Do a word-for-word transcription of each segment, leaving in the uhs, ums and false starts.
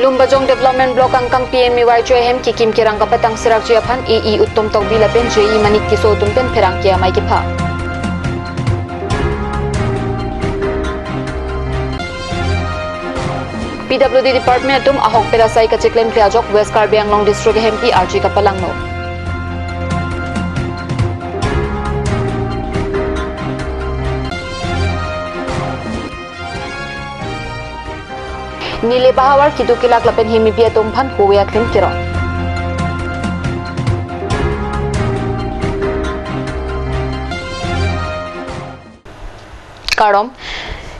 Lumbajong Development Block angkang P M A Y G ahem kekim kerang kapatang serakji aphan A E Uttom Tokbi lapen J E Manik Tisso atum pen pherangke amei kepha. P W D Department atum ahokpet asai kacheklemkle ajok West Karbi Anglong District ahempi arje kapalangno. Neli bahavar keduk kelak lapen hemipi atum aphan kove aklin kerong. Kardom.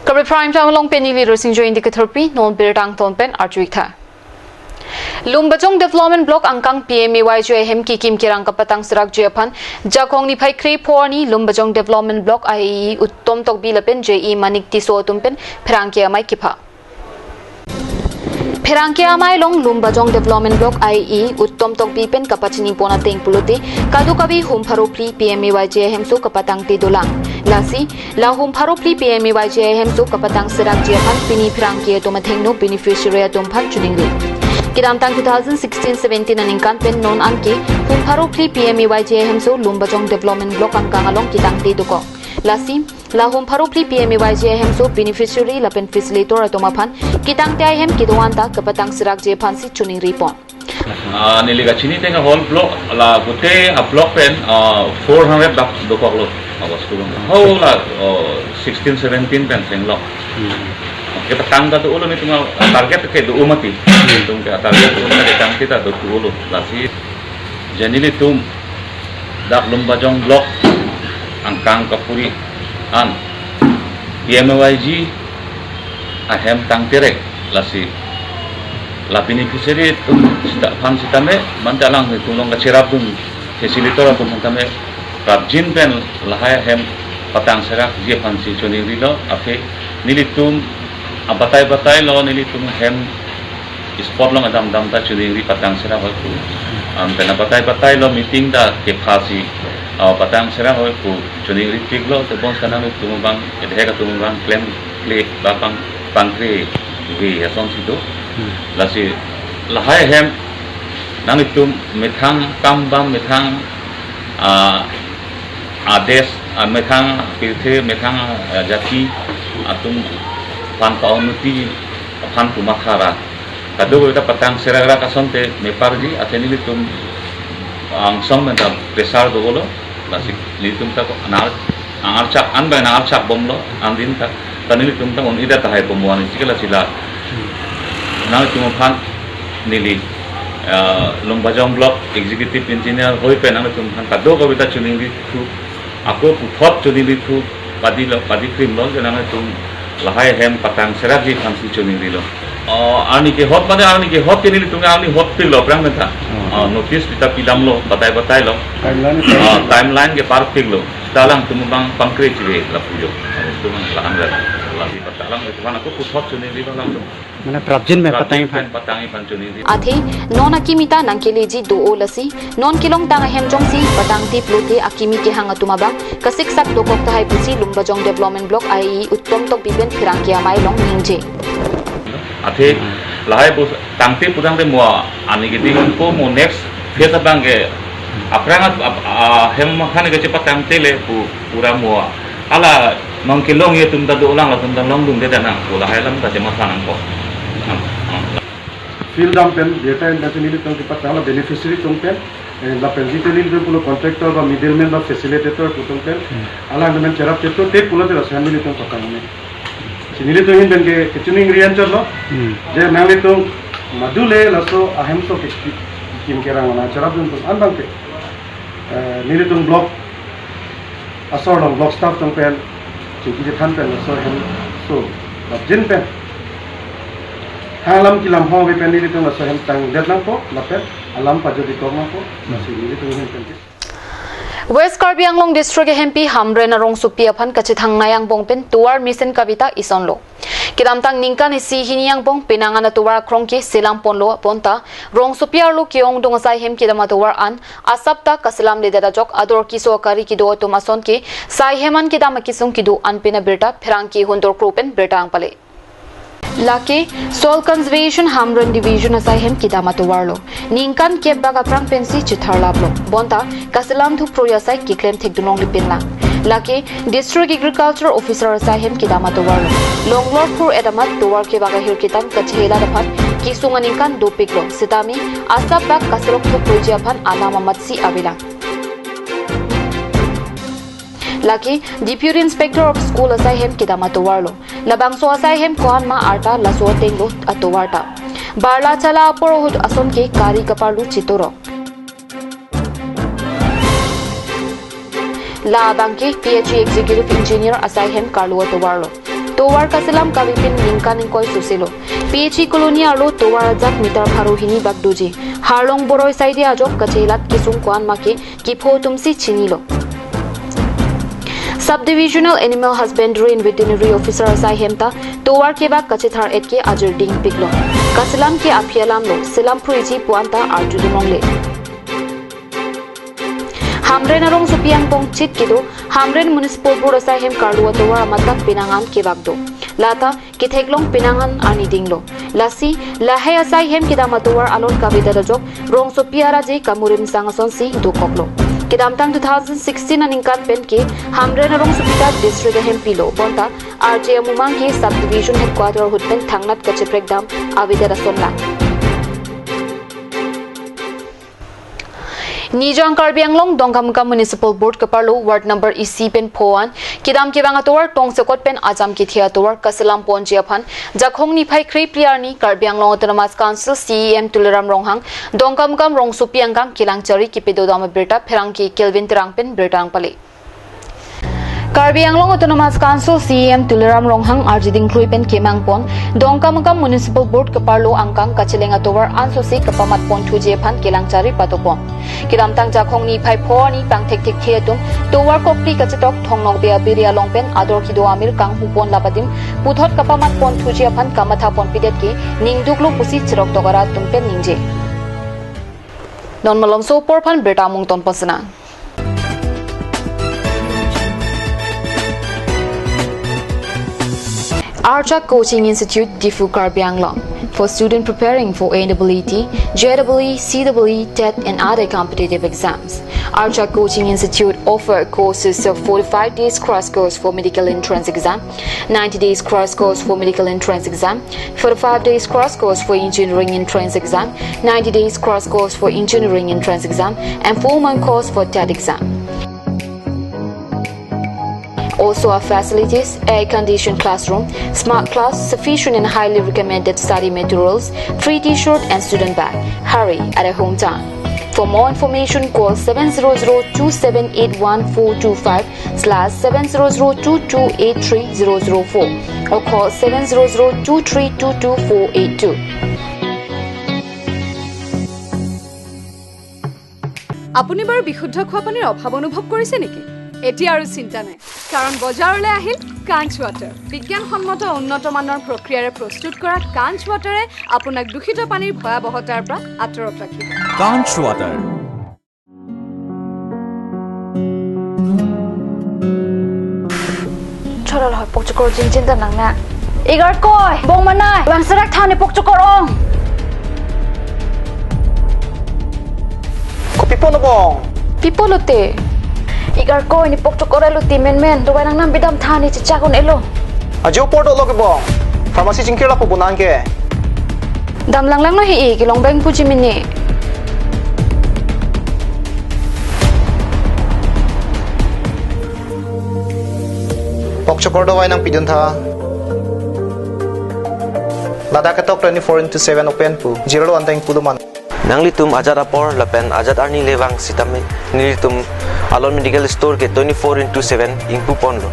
Karbi Prime Time along pen neli Rosing Joy indi kethurpi, non birta angton pen arju-ik tha. Lumbajong Development Block angkang P M A Y G ahem kekim kerang kapatang serakji aphan Jakhong niphai krepho arni Lumbajong Development Block A E Uttom Tokbi lapen J E Manik Tisso atum pen pherangke amei kepha. Pherangke amei along Lumbajong Development Block A E Uttom Tokbi pen kapachini pon ateng pulote kadokave hum pharo phli P M A Y G ahemso kapatangte dolang. Lasi la hum pharo phli P M A Y G ahemso kapatang serakji aphan pini pherangke atum athengno beneficiary atum aphan choningri. Kedamtang two thousand sixteen seventeen aningkan pen non anke hum pharo phli P M A Y G ahemso Lumbajong Development Block angkang along ketangte dokok. Lasi la hum pharo phli P M A Y G ahemso beneficiary lapen facilitator atum aphan ketangte ahem kedo-an ta kapatang serakji aphansi choningri pon. Ah, neli kachini ateng a whole block, la pute a block pen, ah, four hundred dak dokoklo. Awas kulung. Ho la, oh, sixteen seventeen pen senglo. Hmm. Kepatang ta do-olo, nelitum a target kedo mati. Hmm. Nelitum ke target do-olo, ketang kita do-olo. Lasi je nelitum dak Lumbajong Block angkang kapuri an P M A Y G ahem tangte re, lasi la beneficiary atum sita aphan sitame, mantha alanglitum along kacherapdun facilitator atum aphan tame prapjin pen lahai ahem patang serakji aphansi choningrilo. Aphi nelitum abatai batailo, nelitum ahem spot along adam dam ta choningri patang serak hoi pu. Anpen abatai batailo, meeting ta kephasi, ah, patang serak hoi pu choningri piklo, tebon sa nanglitum abang, edhek atum abang klemkle ba pang, pangkre ve asonsi do. Hmm. Lasi lahai ahem nanglitum methang kam bam, methang, ah, a desh, ah, methang pirthe, methang, ah, jati atum aphan pa-unnoti aphan pu mathara. Kadokave ta patang serak rak asonte meparji, athe nelitum angsong pen ta pressure do-olo, lasi nelitum ta ko anar, angarchak, an bai angarchak bomlo, an din ta, ta nelitum ta un-e ta tahai bomlo, ani chikela chila. Nanglitum aphan neli, ah, Lumbajong Block Executive Engineer hoi pen nanglitum aphan kadokave ta choningri thu, ako puthot choningri thu, padilo, padikrimlo, je nanglitum lahai ahem patang serakji aphansi choningrilo. Oh, arni kehot mane arni kehot ke nelitum arni hot piklo aphrang pen ta. Oh. Ah, notice pita pidamlo, batai batailo. Timeline. Ah, timeline kepar piklo. Sita alangtum abang pangkre chive lapu jo. Alangtum abang lahan rat. Lasi pata alanglitum aphan ako puthot choningrilo alangtum. Mane prapjin pen patang aphan. Prapjin pen patang aphan choningri. Athe non akimi ta nangkeleji do-o, lasi non kelongtang ahem jongsi patangte pulote akimi kehang atum abang kasiksak dokok tahai pusi Lumbajong Development Block A E Uttom Tokbi pen pherangke amei along ningje. Athe lahai bus tangte pudang de mo ani keding ko mo next phase abang ke aphrang ap-, ap-, ahem khan ke chepatangte le pu pura mo. Hala nangkelongji atum ta dolang, latum ta longdunde ta nang, ko lahai alam ta chematha nangkok. Field dam pen, data in pen nelitum kepatang la beneficiary atum pen, eh, lapen jite nelitum pulo contractor ba middleman ba facilitator atum pen, hmm, alangtum cherap chetu te pulote laso nelitum patang ne. Si nelitum ahin pen ke, kechoningri anchotlo, hmm, je nanglitum madule laso ahemso ke ki-, kim kerang nangcherapdun atum an abang ke, eh, nelitum block asor along block staff atum pen, chingki chethan pen laso ahemso prapjin pen, ha alam kelam ho ave pen nelitum laso ahem tangdet nangpo, lapen alam pajodi kok nangpo, lasi nelitum ahin pen ke. West Karbi Anglong District ahempi Hamren arongsopi aphan kachethangnei angbong pen tovar mesen kave ta isonlo. Kedamtang ningkan isi hini angbong penang an atovar akrong ke selam ponlo, bonta rongsopi arlo ke-ongdung asai hem kedam atovar an asap ta kaselamledet ajok ador keso akari kedo atum ason ke sai hem an kedam akesung kedo an pen abirta pherangke Hundur Kro pen birta nangpale. Lake Soil Conservation Hamren Division asai hem kedam atovarlo. Ningkan kep bak aphrang pensi chitharlaplo. Bonta kaselam thuprui asai keklem thekdunlongle pinlang. Lake District Agriculture Officer asai hem kedam atovarlo. Longlor phur edamat tovar kevak ahirketan kachehelat aphan kesung aningkan dopiklo. Sitame asap bak kaserok thupruiji aphan alam amatsi avelang. Lake Deputy Inspector of School asai hem kedam atovarlo. Labangso asai hem ko-an ma arta laso atenglo atovar ta. Barla chala apor ahut ason ke kari kaparlu chitorok. Labang ke P H E Executive Engineer asai hem karlu atovarlo. Tovar kaselam kavepin ningkan ingkoi soselo. P H E Colony arlo tovar ajak meter pharo hini bak doji. Harlong boroi saide ajok kachelat kesung ko-an ma ke kepho atumsi chinilo. Subdivisional Animal Husbandry and Veterinary Officer asai hem ta tovar kevak kachethar-et ke ajir dingpiklo. Kaselam ke aphi alamlo, selam phruiji pu-an ta arjudunlongle. Hamren arongsopi angbong chit kedo Hamren Municipal Board asai hem karlu atovar amat ta penang an kevak do. Lata ketheklong penang an arni dinglo. Lasi lahai asai hem kedam atovar alon kavedet ajok rongsopi araje kamurim sang asonsi dokoklo. Kedamtang two thousand sixteen aningkan pen ke Hamren arongsopi ta district ahempilo. Bonta arje amumang ke subdivision headquarter ahut pen thangnat kacheprek dam avedet ason lang. Nijang Karbi Anglong Dongkamukam Municipal Board keparlo ward number isi pen pho an kedam kevang atovar tongsekot pen ajam kethe atovar kaselam ponji aphan Jakhong niphai kre phli arni Karbi Anglong Autonomous Council C E M Tuliram Ronghang Dongkamukam rongsopi angkang kelang chari kepedo dam abirta pherangke Kelvin Terang pen birta nangpale. Karbi Anglong Autonomous Council C E M Tuliram Ronghang arje dingklui pen kemang pon Dongkamukam Municipal Board keparlo angkang kacheleng atovar ansose kapamat pon thuji aphan kelang chari pato pon. Kedamtang Jakhong niphai pho arni pangthekthekthe atum tovar kokli kachetok thongnokbe abiri along pen ador kedo amir kanghu pon lapadim puthot kapamat pon thuji aphan kamatha ponpidet ke ningduklo pusi cherok tokara atum pen ningje. Non malomso apor aphan birta mungton pon sena. Archak Coaching Institute, Diphu, Karbi Anglong, for student preparing for N E E, J E E, C E E, TET and other competitive exams. Archak Coaching Institute offer courses of forty-five days crash course for medical entrance exam, ninety days crash course for medical entrance exam, forty-five days crash course for engineering entrance exam, ninety days crash course for engineering entrance exam, and four-month course for TET exam. Also our facilities, air-conditioned classroom, smart class, sufficient and highly recommended study materials, free T-shirt and student bag. Hurry at a home time. For more information, call seven zero zero two seven eight one four two five slash seven zero zero two two eight three zero zero four or call seven zero zero two three two two four eight two. আপুনি বাৰু বিশুদ্ধ খোৱা পানীৰ অভাৱ অনুভৱ কৰিছে নেকি? এতিয়া আৰু চিন্তা নাই, কাৰণ বজাৰলৈ আহিল কাঞ্চ ৱাটাৰ। বিজ্ঞানসন্মত উন্নত মানৰ প্ৰক্ৰিয়াৰে প্ৰস্তুত কৰা কাঞ্চ ৱাটাৰে আপোনাক দূষিত পানীৰ ভয়াৱহতাৰ পৰা আঁতৰত ৰাখিব। Kanch Water. Chorol hoi pokchokor jingjin ta nang na. Igarkoi, bong manai, bang serak thani pokchokor ong. Kopi pon bong? Pi pulote? Igarkoi, ne pokchokor elo ti menmen, dovai nangnam bidam thani chechak un-elo. Ajo por dolo ke bong. Pharmacy chingkir lapu bonang ke. Dam langlang no hi-i, kelong beng puji mini. Pokchokor dovai nangpidun tha. Ladak ketok twenty-four into seven open pu. Zero one time pu do man. Nanglitum ajat apor lapen ajat arni le vang sitame nelitum Alon Medical Store ke twenty-four into seven ingpu ponlo.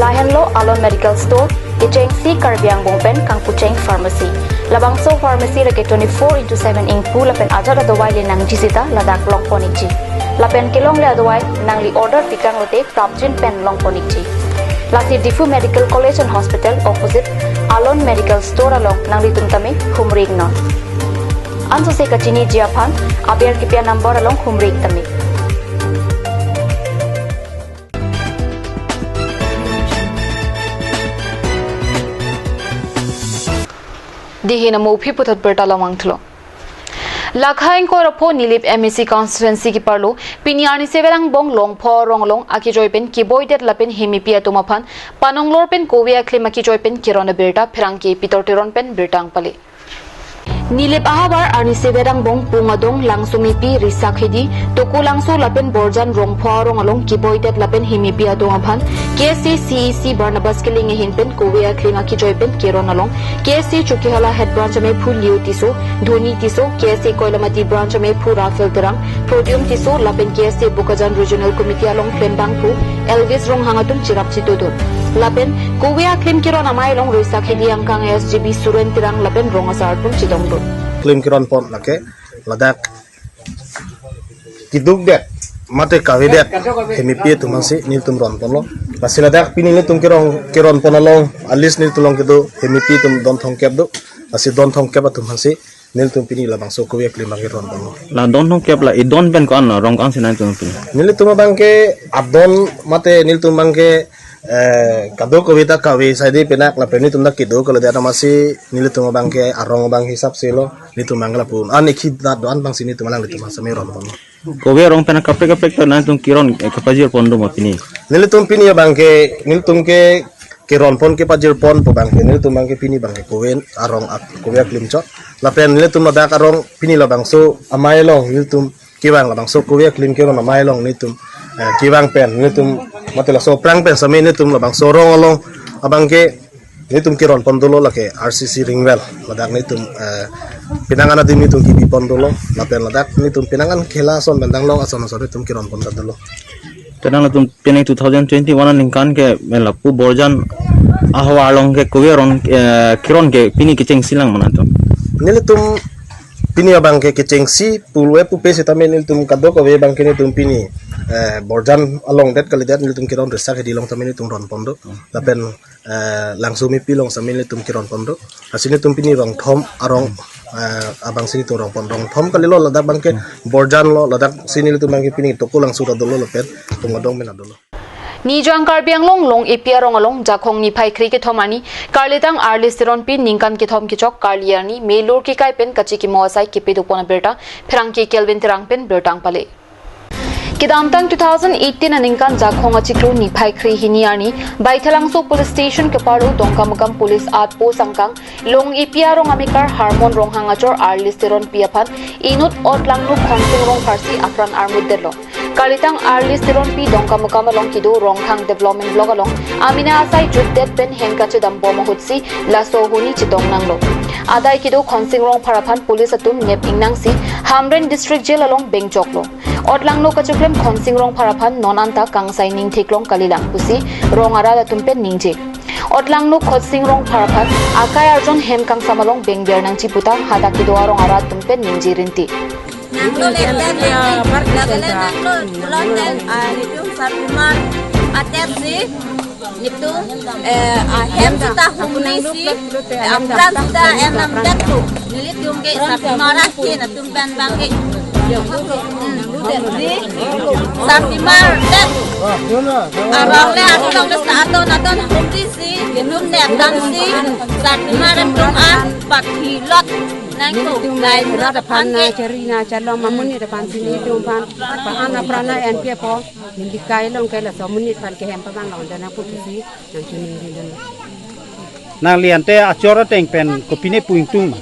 Lahenlo Alon Medical Store, kechengsi Karbi angbong pen kangpucheng pharmacy. Labangso pharmacy lake twenty-four into seven ingpu lapen ajat adovai le nangji sita ladak long pon ikji. Lapen kelongle adovai nangli order pikang lote prapjin pen long pon ikji. Lasi Diphu Medical College and Hospital opposite Alon Medical Store along nanglitum tame humri iknon. Ansose kachiniji aphan aber kipi a-number along humri ik tame. Dihin amo uphi puthot birta lamang thulo. Lakha ingkoi ra pho Nilip M A C constituency keparlo, pini arni seven angbong Longpho arong along akejoi pen keboidet lapen hemipi atum aphan panonglor pen kove aklem akejoi pen keron abirta pherangke Pitor Teron pen birta nangpale. Nilip ahavar arni seven angbong Pung Adong, Langsomepi, Risakhedi, Tokolangso lapen Borjan Rongpho arong along keboidet lapen hemipi atum aphan K S A C E C Barnabas Killing ahin pen kove aklem akejoi pen keron along K S A Chokihola Head Branch amephu Leo Tisso, Dhoni Tisso, K S A Koilamati Branch amephu Raphael Terang, Prodium Tisso lapen K S A Bokajan Regional Committee along klembangphu Elvis Ronghang atum cherap chitudun. Lapen kove aklem keron amei along Risakhedi angkang S G B Suren Terang lapen rong asar atum chetongdun. Klem keron pon lake ladak keduk det mate kave det hemipi atum aphansi nelitum ron ponlo. Lasi ladak pini nelitum kerong keron pon along a-list nelitum along kedo hemipi atum don thomkep do. Lasi don thomkep atum aphansi nelitum pini labangso kove aklem abang keron ponlo. La don thomkep la idon pen ko-an rong ko-ansi nangtum pini? Nelitum abangke adon mate nelitum abangke, eh, kadokave ta kave saide penak lapen nelitum ta kedo kalo dia namasi nelitum abangke arong abang hisap selo nelitum abangke lapu an ikhi ta do-an abangsi nelitum alanglitum asame ron ponlo. Kove arong pen kaprek kaprek ta nangtum keron, eh, kepajir pon do ma pini? Nelitum pini abangke nelitum ke keron pon kepajir pon pu abangke nelitum abangke pini abangke kove arong ak-, kove aklem chot. Lapen nelitum ladak arong pini labangso amei along nelitum kevang labangso kove aklem keron amei along nelitum, eh, kevang pen nelitum mate laso aphrang pen same nelitum labangso arong along abangke nelitum keron pon dolo lake R C C ring well ladak nelitum, eh, penang an adim nelitum kebi pon dolo lapen ladak nelitum penang an khela ason pen danglong ason ason nelitum keron pon dolo. Tenang latum pini two thousand twenty-one aningkan ke lapu Borjan ahavar along ke kove arong, eh, keron ke pini kechengsi lang ma nangtum? Nelitum pini abangke kechengsi pulote pupe sitame nelitum kadokave abangke nelitum pini, eh, Borjan along det kalidet nelitum keron Risakhedi along tame nelitum ron pon do. Lapen, eh, Langsomepi along same nelitum keron pon do. Lasi nelitum pini rong thom arong, eh, abangsi nelitum ron pon, rong thom kalilo ladak abangke Borjan lo, ladaksi nelitum abangke pini Tokolangso ta dolo lapen Pung Adong mena dolo. Nijang Karbi Anglong Long-epi arong along Jakhong niphai kre kethom arni Karlitang Arlis Teronpi ningkan kethom kechok karli arni melur kekai pen kachikimo asai kepedo pon abirta pherangke Kelvin Terang pen birta nangpale. Kedamtang two thousand eighteen aningkan Jakhong achiklo niphai kre hini arni Baithalangso Police Station keparlo Dongkamukam Police Outpost angkang Long-epi arong amekar Harmon Ronghang achor Arlis Teronpi aphan inut otlangno Khonsing Rongpharsi apran armut detlo. Karlitang Arlis Teronpi Dongkamukam along kedo Rongkhang Development Block along amena asai jutdet pen hem kachedam bom ahutsi laso ahuni chetong nanglo. Adai kedo Khonsing Rongphar aphan police atum nep ingnangsi Hamren District Jail along bengchoklo. Otlangno kachoklem Khonsing Rongphar aphan non anta kangsai ning theklong kalilang pusi rong arat atum pen ningje. Otlangno Khonsing Rongphar aphan akai arjon hem kangsam along bengber nangji puta hadak kedo arong arat atum pen ningje rinti. Nangtum nangtum, nangtum sarpimar atepsi nangtum, eh, ahem sita humnisi, apran sita enam tetu. Nelitum ke sarpimar ahin atum pen abangke. Hmm. Sarpimar tet. Arong le atum le sa aton aton humnisi, nelitum nep damsi, sarpimar atum an pathilot. Nangtum, nelitum lai rat aphan na chari na chalom amonit aphansi nelitum aphan pa-an apran na enpi apot neli kai along ke laso amonit aphan kehem pabang long dana putusi nangchining dun. Nangli ante achor ateng pen kopine pu ingtung ma?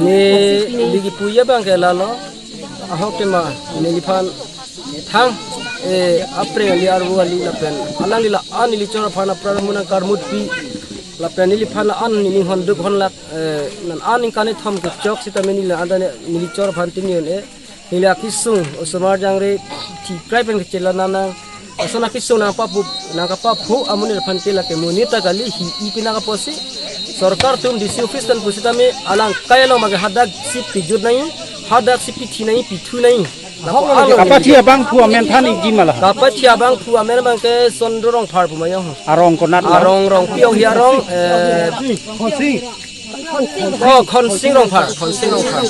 Ne ligi puya abangke lalo. Ahok tema neliphan thang, eh, apre ali arvo ali lapen alangli la-an neli chor aphan apran amonit nangkarmutpi lapen neliphan la-an neli hondup honlak, eh, non an ningkan kethom kechok sitame neli la-an ta ne neli chor aphan tingyon e. Neli akesung osomar jangre thiprai pen kechela nanang. Ason akesung nangpaphu, nangkapaphu amonit aphan ke lake monit ta kali hi ipi nangkaposi. Sorkar atum D C office pen pusitame alang kai along mage hadaksi pijut nai, hadaksi pithi nai, pithu nai. Lapu alo kapathi abangphu amen than ikji ma la? Kapathi abangphu amen abangke Chandra Rongphar pu ma yo. Arong konat la? Arong Rongpi ong hi arong, eh, Khonsing. Oh, Khonsing Rongphar, Khonsing Rongphar.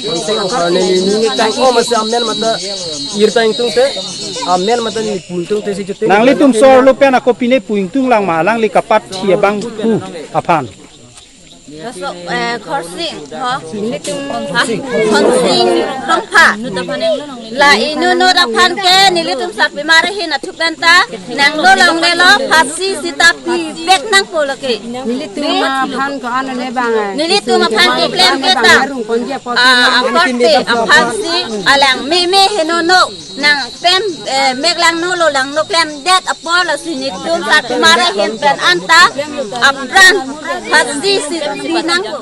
Khonsing Rongphar ne ni ni tang oh masi amen mata irta ingtungte, amen mata ne pu ingtungte si chute. Nanglitum sorlo pen kopine pu ingtung lang ma, alangli kapathi abangphu aphan? Laso, eh, Khorsing, ho? Ha? Khorsing Rongpha. La inut aphan ke nelitum sarpimar ahin athu pen ta nanglo longlelo, phasi sita pivek nangpo lake. Nelitum aphan ko-an le bang ai. Nelitum aphan ke klemkle ta. Rung ponji apor Ah, aparte aphansi alang meme henono nangpem, eh, meklangno lolangno klemdet apor lasi nelitum sarpimar ahin pen anta apran phasi si pi nangpo.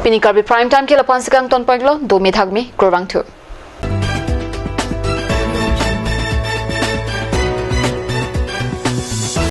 Pini Karbi Prime Time ke lapu-an si kangton pon-iklo, do me thak me, kurvangthu.